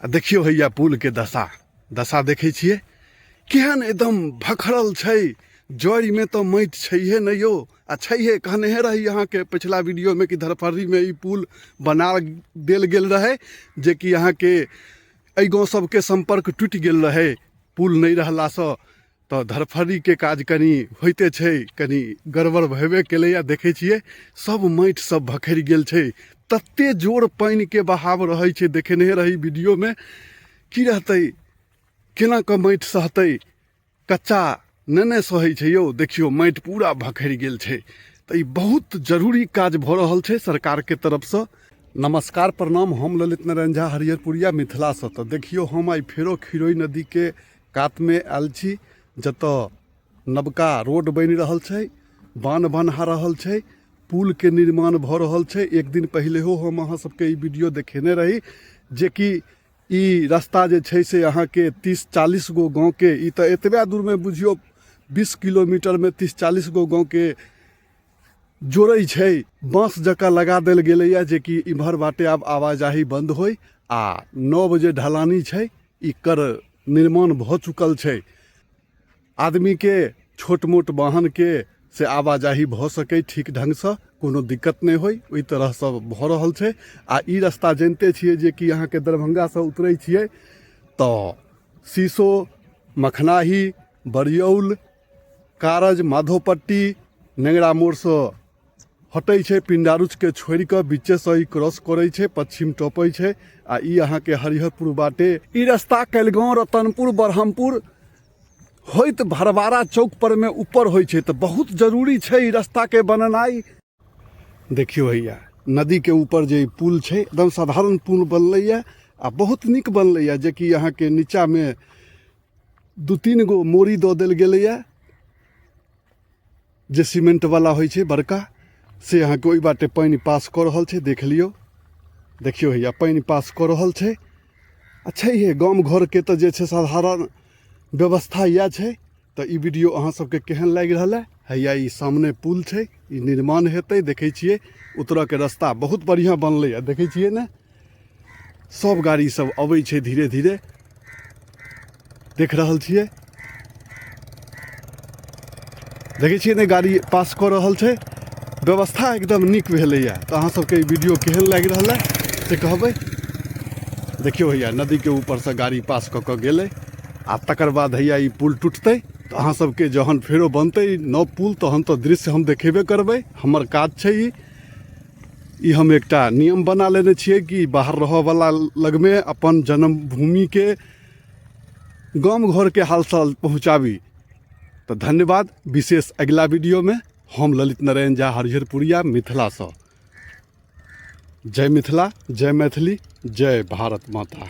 आ देखियौ हैया पुलके दशा दशा देखै छियै केहन एकदम भखरल छै। जड़िमे तऽ माटि छैहे नहि यौ, आ छैहे। कहनेहे रही अहाँके पिछला वीडियोमे कि धरफरीमे ई पुल बना देल गेल रहै, जेकि अहाँके एहि गाँव सबके सम्पर्क टूटि गेल रहै पुल नहि रहलासँ। तऽ धरफरीके काज कनि होइते छै, कनि गड़बड़ भेबे केलैए। देखै छियै सब माटि सब भखरि गेल छै, तते जोर पानिके बहाव रहै छै। देखेने रही वीडियोमे, की रहतै, केना कऽ माटि सहतै, कच्चा नहि ने सहै छै यौ। देखियौ माटि पूरा भखरि गेल छै। तऽ ई बहुत जरूरी काज भऽ रहल छै सरकारके तरफसँ। नमस्कार, प्रणाम, हम ललित नारायण झा हरिहरपुरिया मिथिलासँ। तऽ देखियौ हम आइ फेरो खिरोइ नदीके कातमे आयल छी, जतऽ नवका रोड बनि रहल छै, बान्ह बन्हा रहल छै, पुलके निर्माण भऽ रहल छै। एक दिन पहिलेहो हम अहाँ सबके ई वीडियो देखेने रही, जेकि ई रास्ता जे छै से अहाँके 30-40 गो गाँवके, ई तऽ एतबे दूरमे बुझियौ 20 किलोमीटरमे 30-40 गो गाँवके जोड़ै छै। बाँस जकाँ लगा देल गेलैए जेकि इम्हर बाटे आब आवाजाही बन्द होइ। आ नव जे ढलानी छै एकर निर्माण भऽ चुकल छै, आदमीके छोट मोट वाहनके से आवाजाही भऽ सकै ठीक ढङ्गसँ, कोनो दिक्कत नहि होइ, ओहि तरहसँ भऽ रहल छै। आ ई रास्ता जनिते छियै जेकि अहाँके दरभंगासँ उतरै छियै तऽ शीशो, मखनाही, बरियौल, कारज, माधोपट्टी, नेंगरा मोड़सँ हटै छै। पिण्डारुचके छोड़ि कऽ बीचेसँ ई क्रॉस करै छै, पश्चिम टपै छै। आ ई अहाँके हरिहरपुर बाटे ई रास्ता कलगाँव, रतनपुर, बरहमपुर होइत भरवारा चौक पर में ऊपर होइ छै। तऽ बहुत जरूरी छै ई रास्ताके बनेनाइ। देखियौ हैया नदीके ऊपर जे ई पुल छै, एकदम साधारण पुल बनलैए आ बहुत नीक बनलैए, जेकि अहाँके नीचामे 2-3 गो मोरी दऽ देल गेलैए, जे सीमेंटवला होइ छै बड़का, से अहाँके ओहि बाटे पानि पास कऽ रहल छै। देख लियौ, देखियौ हैया पानि पास कऽ रहल छै। आ छैहे गाम घरके तऽ जे छै साधारण व्यवस्था इएह छै। तऽ ई वीडियो अहाँ सबके केहन लागि रहल है? हैया ई सामने पुल छै, ई निर्माण हेतै। देखै छियै उतरऽके रास्ता बहुत बढ़िआँ बनलैए, देखै छियै ने सब गाड़ी सब अबै छै धीरे धीरे, देख रहल छियै। देखै छियै ने गाड़ी पास कऽ रहल छै, व्यवस्था एकदम नीक भेलैए। तऽ अहाँ सबके ई वीडियो केहन लागि रहल है से कहबै। देखियौ हैया नदीके ऊपरसँ गाड़ी पास कऽ कऽ गेलै। आ तकर बाद हैया ई पुल टूटतै तऽ अहाँ सबके जहन फेरो बनतै नव पुल तहन तऽ दृश्य हम देखेबे करबै, हमर काज छै ई। ई हम एकटा नियम बना लेने छियै कि बाहर रहऽवला लगमे अपन जन्मभूमिके गाम घरके हालचाल पहुँचाबी। तऽ धन्यवाद। विशेष अगिला वीडियोमे हम ललित नारायण झा हरिहरपुरिया मिथिलासँ। जय मिथिला, जय मैथिली, जय भारत माता।